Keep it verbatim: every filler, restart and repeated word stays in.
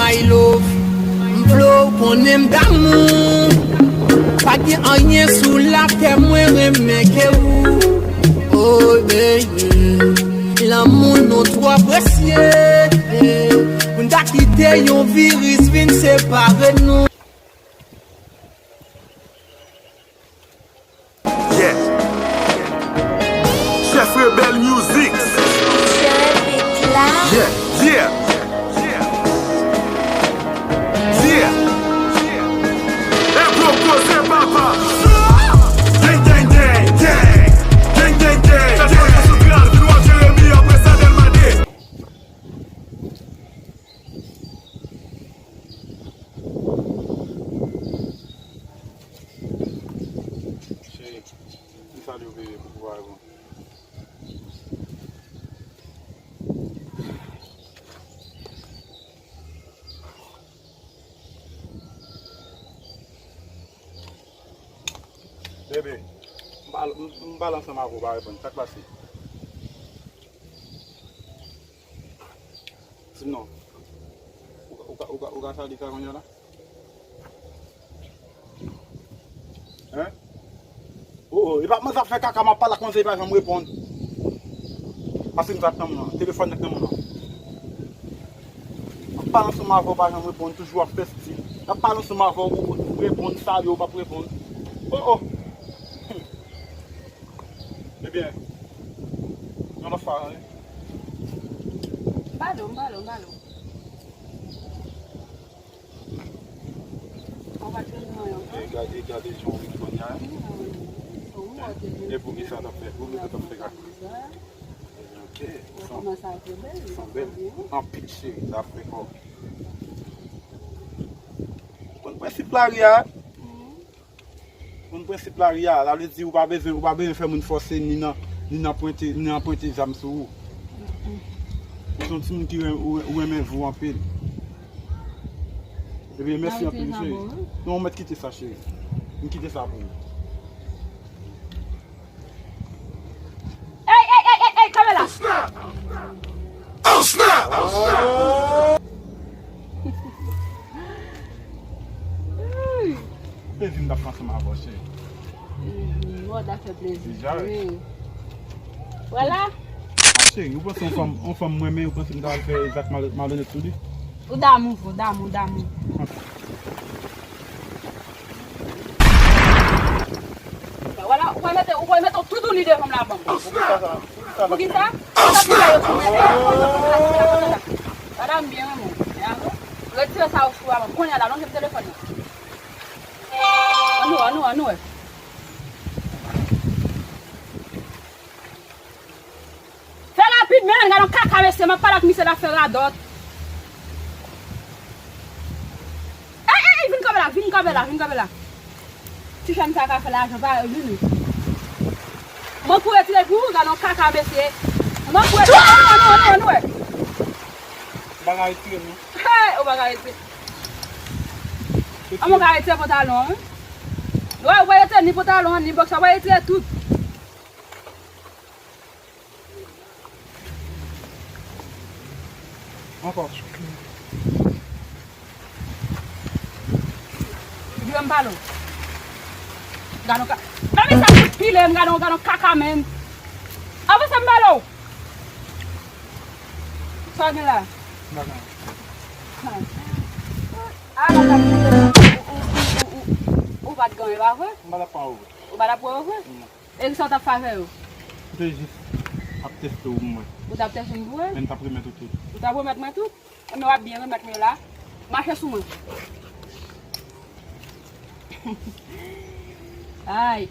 I love, m vle w konnen m damou. Pa gen anyen sou latè mwen renmen ke ou. Oh baby, lanmou nou twò presye pou n ta kite yon viris vin separe nou. Yeah. Chef Rebel Music. Yeah, yeah. Yeah. E gwo koze papa. Gang, gang, gang, gang. Gang, gang, gang, gang. Chèf Rebel sou tral, vin wè Jeremi, apre sa Delma de. Cheri, m salye w, bebe, pou kouway ou. Bebe, m pale, m, m pale ansanm avè w, ou pa reponn. Sa k pase? Di m non. Ou ka, ou ka, ou ka, ou ka salye sa kounye a la? Hein? Oh, oh, e pa manzè ap fè kaka, m ap pale ak manzè, li pa janm reponn. Pase m sa k nan men w lan, telefòn nan k nan men w lan. M ap pale ansanm avè w, ou pa janm reponn, toujou ap fè stil. M ap pale ansanm avè w, ou, ou reponn, salye w, ou p ap reponn. Oh, oh. Ebyen, yon lòt fwa, wi. M pale w, m pale w, m pale w. Ou pa t jwenn mwen ankò? E gade, e gade jan w ret kounye a, hein? E poukisa w t ap fè, poukisa w t ap fè kaka? Ok, ou sanble bèl. Anpil cheri, sa fre kò. Konn prensip lari a. Konn prensip lari a, sa vle di ou pa bezwen, ou pa bezwen fè moun fòse ni nan, ni nan pwente, ni nan pwente zam sou ou. Ou se yon timoun ki ren-, ou, ou renmen vi w anpil. Ebyen, mèsi anpil, cheri. Non, ou mèt kite sa, cheri. M kite sa pou ou. Ey, ey, ey, ey, ey, kanpe la! Oh, snap! Oh, snap! Plezi m t ap pran ansanm avè w, cheri. Mhm, bon, ta fè plezi. Deja, wi. Vwala. Ah, cheri, ou panse yon fanm, yon fanm mwen renmen, ou panse m ta al fè zak mal-, malonèt sou li? Ou damou, ou damou, ou damou. Vwala, ou pral mete, ou pral mete tout ou li devan m la ban m. Poukisa sa? Poukisa? Poukisa? Madanm byen renmen w. Retire sa ou sou a ban m. Kounye a la, lonje m telefòn nan. Ann wè, ann wè, ann wè. Fè rapid, men, gade yon kaka, mesye, m ap pale ak misye, l ap fè radòt. Ey, ey, ey, vin kanpe la, vin kanpe la, vin kanpe la. Ti chèn sa ka fè lajan, pa vini. Mwen pou retire pou ou, gade yon kaka, mesye. Mwen pou retire, ann wè, ann wè, ann wè. M pa ka retire, non. Hey, ou pa ka retire. An, mwen ka retire pantalon an, wi. Wè, ou pa retire ni pantalon an, ni bòks, ou pa retire tout. Ankò. Di m pale w. Gade yon ka-, gade sa ki pile m, gade yon, gade yon kaka, menm. Avanse m pale w. Sa w gen la? Bagay. Ha. A la, la, ou, ou, ou, ou, ou, ou pa t gen, e pa vre? M pa t ap pran ou. Ou pa t ap pran yo vre? Non. E kisa w t ap fè avè yo? M te jis ap teste w pou mwen. Ou t ap teste m pou mwen? Men m t ap remèt ou tout. Ou t ap remèt mwen tout? Enben w ap byen remèt mwen la. Mache sou mwen. Ay.